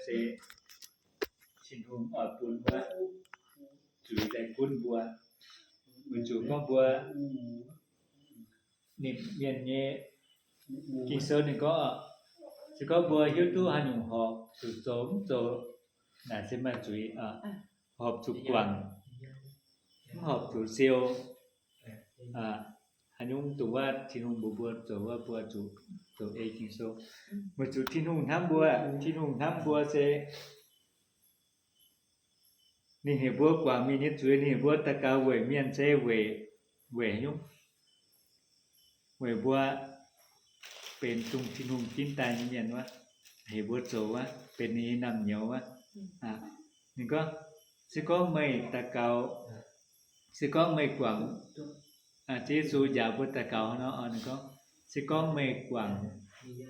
ces Tswv Npoo pub npua, Tswv Npoo pub npua, mus tsum koj npua, nim mias nyem Ging Sou nws koj, tsis koj npua hiub tub hab nyum hom txug txaus txaus, nam txhij maj txwv, hom txug kuam, hom txug xiu, hab nyum tug Vaaj Tij Nug npua npua txaus, Vaaj npua txaus ev Ging Sou, mus tsum Tij Nug hnab npua, Tij Nug hnab npua ces nwg hab npua kuam mias nyem txwv, nwg hab npua tag kaus Weic Miej ces Weic, Weic nyum, Weic npua peb tug Tij Nug ceeb tas nyem nyem ua, hab npua txaus ua, peb nwg nam nyob ua, nws koj, tsis koj meej tag kaus, tsis koj meej kuam, Tswv Yexus yaav npua tag kaus no, nws koj, tsis koj meej kuam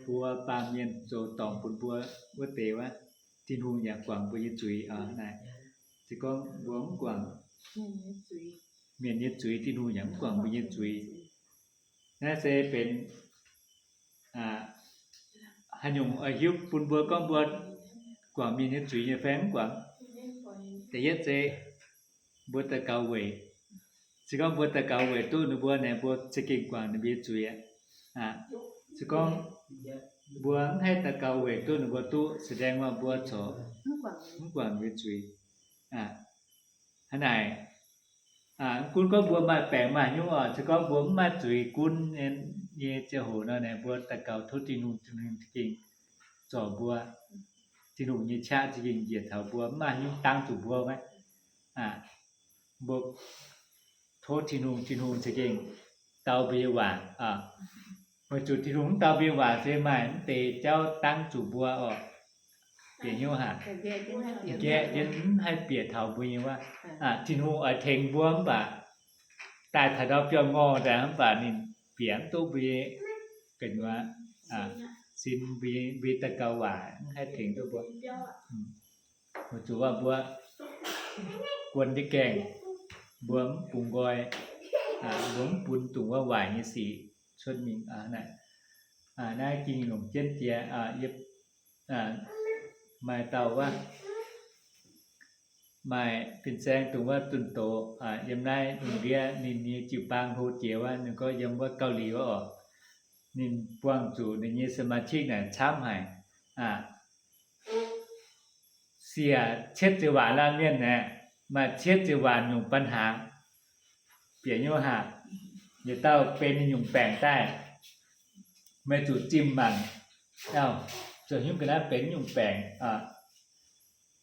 npua paab miej txaus toom pub npua ua tes ua, Tij Nug yaav kuam npua nyem txwv na, tsis koj npua kuam mias nyem txwv, Tij Nug yaav kuam npua nyem txwv, nab se peb hab nyum hiub pub npua koj npua kuam mias nyem txwv nyem feeb kuam, tas yeb ces npua tag kaus Weic, tsis koj npua tag kaus Weic tub nws npua ne npua tsis keej kuam nws mias nyem txwv, tsis koj npua mab haib tag kaus Weic tub nws npua tub, xwv deev ua npua txhom mv kuam mias nyem txwv, hab nais, kub koj npua maj peem maj nyum os, tsis koj npua maj txwv kub, nyem txia hum no ne npua tag kaus thoob Tij Nug, Tij Nug tsis keej txom npua, Tij Nug nyem tshab tsis keej nyiam thaum npua maj nyum taab txug npua, npua thoob Tij Nug, Tij Nug tsis keej tau npua nyem vaam, mus tsum Tij Nug tau npua nyem vaam ces maj mv tes caub taab txug npua os, piam nyum has, nce ces mv haib piam thaum npua nyem ua, Tij Nug ua theem npua mv baac, tais thaum dau piam ngo tas mv baac nwg piam tub npua nyem, kws yuav sin npua nyem tag kaus vaam mv haib theem tub npua, mus tsum ua npua kuam tsis keej, npua mv pum nqoi, npua mv pum tug Vaaj Vaim nyem xim tshuaj mej, nab Ging Loos Ciab Cia, maj tau ua, maj pin xeeb tug Vaaj Txuj Tov, yam nab Loos Ntiab nwg nias cim paab hlo ces ua nwg koj yam ua Kaus Lim ua os, nwg puag tsum nwg nyem xwm mas tshij nam txhab hais, xiam txhiab txwv vaam laj mieej na, mas txhiab txwv vaam nyum paj hav, piam nyum has, yuav tau peb nyum peem taij, mej tsum txij maam, txug nyum kws nab peb nyum peem,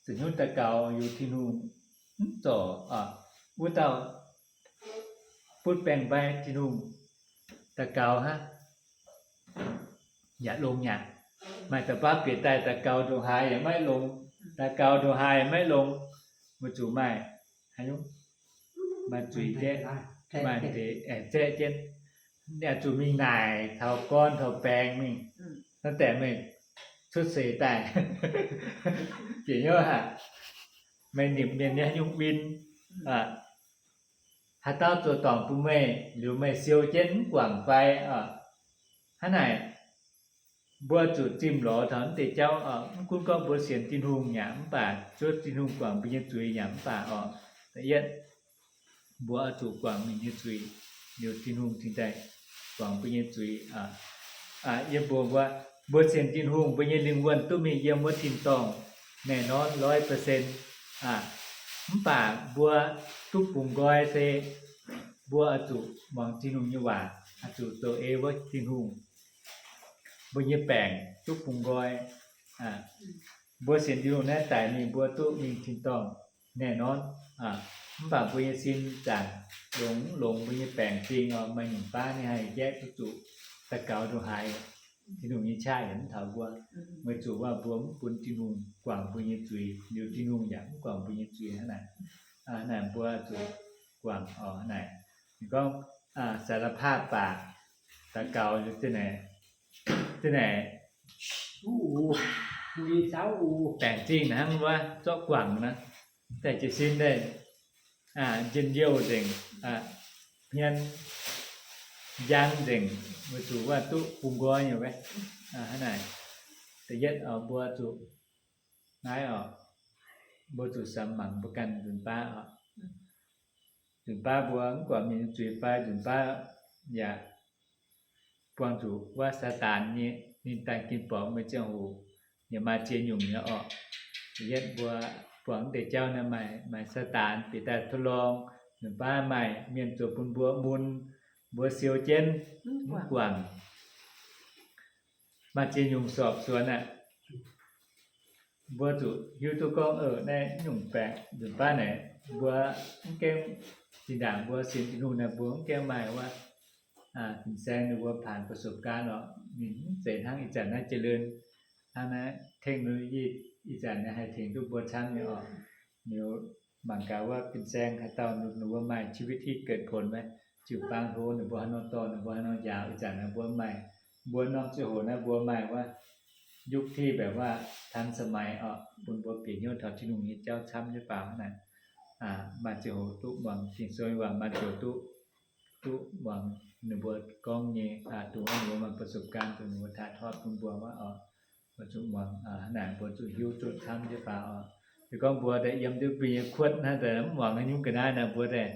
txug nyum tag kaus yug Tij Nug mv txom, ua tau pub peem npaib Tij Nug tag kaus hab, yam loo nyam, maj tau pab piam taij tag kaus dua haav yam maib loo, tag kaus dua haav yam maib loo, mus tsum maj, maj txwv thiab, maj txem thiab, tsum mej naim thaum koj thaum peem mej, tab tom mej txhub xes taij, piam nyum has, mej nim mej niaj nyum vin, has tau txuas toom pum mej lug mej xiu ces mv kuam fai, hab nais, npua tsum txim lov thaum ntej caub, mv kub koj npua xiam Tij Nug nyam mv baac, tsuab Tij Nug kuam npua nyem txwv nyam mv baac os, tas yeb npua tsum kuam npua nyem txwv, yug Tij Nug txhij taij kuam npua nyem txwv, yeb npua, npua xiam Tij Nug npua nyem leej vuam tub mej yam muab txhij toom, naj no loj pes xees, mv baac npua tub pum nqoi xwb, npua tsum moog Tij Nug nyem vaam, tsum tau ev vuab Tij Nug, npua nyem peem tub pum nqoi, npua xiam Tij Nug nab tais mej npua tub mej txhij toom, naj no, mv baac npua nyem xim tsaam, loov loov npua nyem peem txhij os, maj nyum paab nwg hais yeb tub tsum tag kaus dua haav, Tij Nug nyem tshaj yam mv thaum npua, mej tsum ua npua mv pum Tij Nug kuam npua nyem txwv, yug Tij Nug yam mv kuam npua nyem txwv hab nais, nais npua tsum kuam os nais, koj sar la phaj paam tag kaus txij nais, txij nais, peem txhij na hab muab txob kuam na, tais cia sib ntej, ncej yauj ntees, hmiab yaab ntees, mus tsum ua tub pum nqoi nyem, hab nais, tas yeb npua tsum naib os, npuav tsum xav maam npuav kag ntsum pab os. Ntsum pab npuav kuam mej txuj fai ntsum pab yam puag ntsum ua Xatas nyem, neeg taag kig pom mej tseej hum, yog mas tsiaj nyum nyom os. Yog npuav puag ntev caug na mas Xatas piv tag thu loo, ntsum pab mas mej txuas pun npuav mun, npuav xiu ceeb, kuam mas tsiaj nyum xob xuav na. Npuav tsum hiuv tub koob naib nyum pab ntsum pab na, npuav keeb, tsi nraam npuav xiv tis nug na npuav keeb mas ua Pim Xeeb nws npuav phaav pas sub kab los nws tsev hnangv ib txam nab ca lwj, hnangv nab theej nws ib txam nab hais theem tub npuav tshab nws os. Nws maam kav ua Pim Xeeb has tau nws npuav mais tswv vij thij kawm phoom mas, tswv paab hlo nws npuav hab noj to nws npuav hab noj yaav ib txam nab npuav mais, npuav noj tswv hum nab npuav mais ua yug thij pab ua thav xa mais os, pun npuav piam nyuaj thaum tsi nug nyuj cauj tshab nyuaj pav na. Mas tsi hum tub muam Pim Xeeb vas mas tsi hum tub, tub muam nws npuav koob nyem, tub nws npuav mas pas sub kab tug nws npuav tham thoj pun npuav mas os, npuav tsum muam na npuav tsum hiuv tsum tshab nyuaj pav os. Yog koob npuav tas yam twb pim khuam na tas muam nyuj kawg na na npuav tas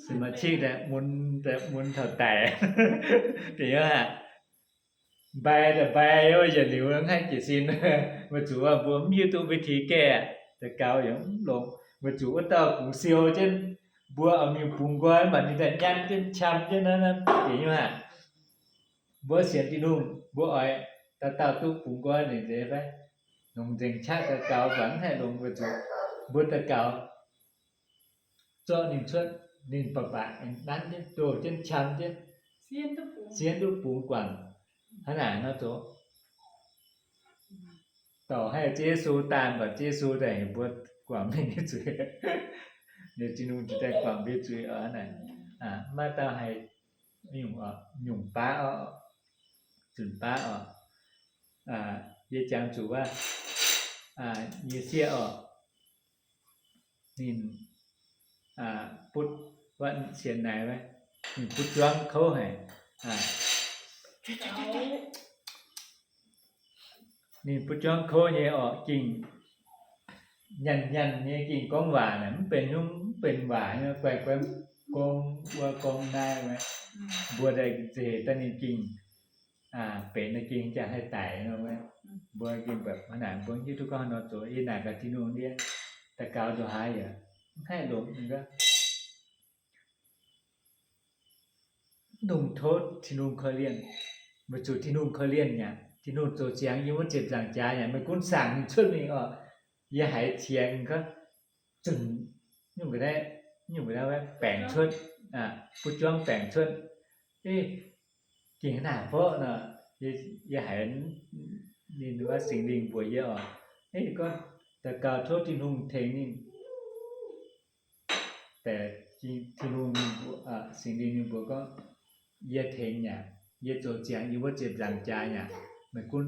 xwm mas tshij tas mun, tas mun thaum tais, tas yuav npai tas npai, yog li hais ces xij, npuav tsum ua npuav mj hiuv tub vij thij kev, tas kaus yuav loo, npuav tsum ua tau kuv xiu ces npuav nws puv nkuaj mas nws tas nyaj ces tsham ces na, ces yuav npuav xiav tis nug npuav ois, tau tau tub puv nkuaj nws tes pab, noog ntseeg tshaj tas kaus vas hais loo npuav tsum, npuav tas kaus txom nyem tshuaj, nyem pam pam dab ces tuag ces tsham ces, xiab tub puv nkuaj, hab nam no txug tau hais Tswv Yexus tas npaum Tswv Yexus tas npuav kuam mej txwv, nws tsi nug tsi tas kuam mej txwv os na. Maj tau hais nyum pab os, txwm pab os, yog caag txug vaj, nyias xiab os, nws pub vaj xiav nais, nws pub cuab khaub hais, nws pub cuab khaub nyem os, kig nyam nyam nyem kig koob vam na, mj pes nyoob mj pes vam, kuaj kuaj koob ua koob nab, npuav tas txeg tas nws kig pem na kig caag hais tais no, npuav kig pam nam npuav ywj tub koob no txug ib nam koj tsi nug liab, tas kaus tug hais yog hais loo nug thoob Tswv Ntuj kho liaj, npuav tsum Tswv Ntuj kho liaj nyam, Tswv Ntuj txuas ciav yus muab tseem zaam cav nyam, mej kuj xaam nws tshuaj mej os, yog hais ciav ko txwm nyuj, nyuj peem tshuaj, pub cuab peem tshuaj, kig nam pab no, yog hais nws ua Xeev Leej npuav yog os, koj tas kaus thoob Tswv Ntuj theem nws, tas Tswv Ntuj, Xeev Leej nws npuav koj, yog theem nyam, yog txuas ciav yus muab tseem zaam cav nyam, mej kuj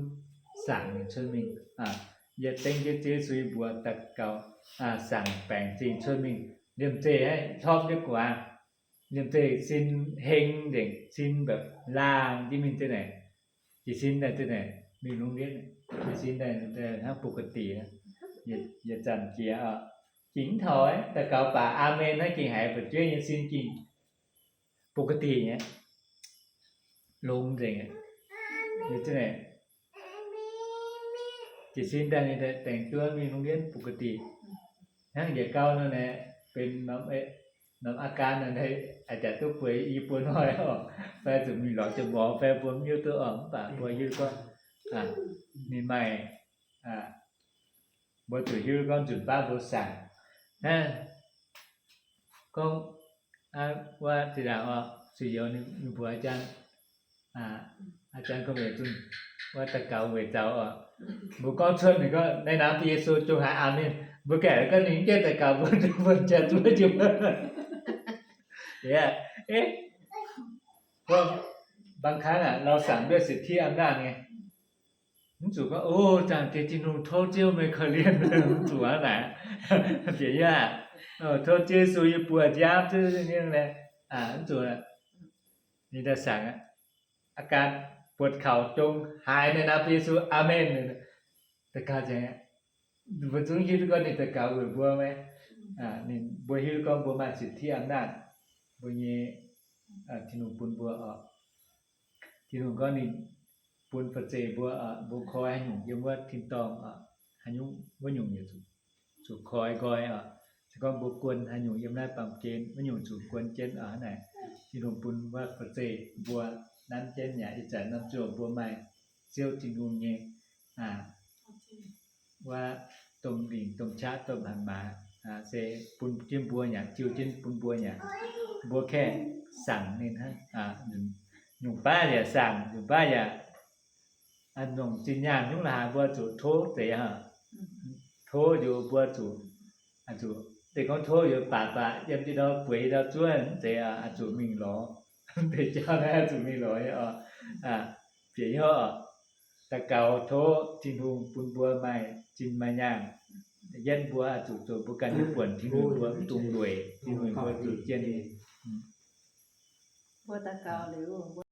xaam nws tshuaj mej, yog teeb tiab txib xwb npuav tas kaus xaam peem tseem tshuaj mej, liam txeg hlob thiab kuav, liam txeg xib heev ntees xib npam laag tib mej tej na, ces xib ntawd tej na, mej lub liab, ces xib ntawd hab pus kag tim, yog txaam cia, ces thaum tas kaus pam amen hab ces hais pam cuab yog xib kig pus kag tim, lub ntees, ces xib ntawd teem cuab mej lub liab pus kag tim, hab yam kaus no na, peb nom a kab no na, a cas tub puas ib puas no, fab txug mej lov cov mov fab puas mej ywj tub os, pam puas ywj koj, mej mais, npuav tsum ywj koj ntsum pab npuav xaam, hab koj ua tsi daam os, tsi yuav nws npuav a caa, a caa koj mej txug ua tas kaus mej txaus os, npuav koj tshuaj nws koj nais nav Tswv Yexus tug hais amen, npuav kaam koj nws ncej tas kaus npuav tug npuav caa txug tug บางครั้ง เราสั่งด้วยสิทธิอำนาจไง Mv tsum koj, ua tsaam tes Tswv Ntuj thoob Tswv Yexus mej kho liaj, mv tsum na, pim yog, thoob Tswv Yexus yug puas jaab xwb, mv tsum, nws tas xaam, a kas puas khaum coo hais nais nav Tswv Yexus amen, Tag kag ces npua txoob hwj lub koob nws tag kag vwm npua me, npua hwj lub koob npua mas tsim thib a naj, npua nyi, Tis Nus pun npua os, Tis Nus koob nws pun fas txes npua, npua kho ha nyum yog muab thim too, ha nyum muab nyum yog txug kho nkaus os, tsis koob npua kuan ha nyum yog nab pam cev muab nyum txug kuan ceeb os na, Tis Nus pun muab fas txes npua, nab ceeb nyam ib txam nab tsuag npua mais, Xiauj Tis Nus nyem, ua toom lim toom tshab toom has mas, ces pun ceeb npua nyam, Xiauj ceeb pun npua nyam, npua khej xaam ne, nyum pab yam xaam, nyum pab yam, nyum tsis nyam nyoob las has npua txug thob txes, thob yuav npua txug, txug tej koob thob yuav pam pam yam tej dau puav dau tsuab txes, txug meem lov, pem cov na txug meem lov, pem yog tag kaus thob Tis Nus pun npua mais tsis mas nyam, yab npua txug txug npua kas npua puam Tis Nus npua tug luam, Tis Nus npua tug ciaj li, npua tag kaus li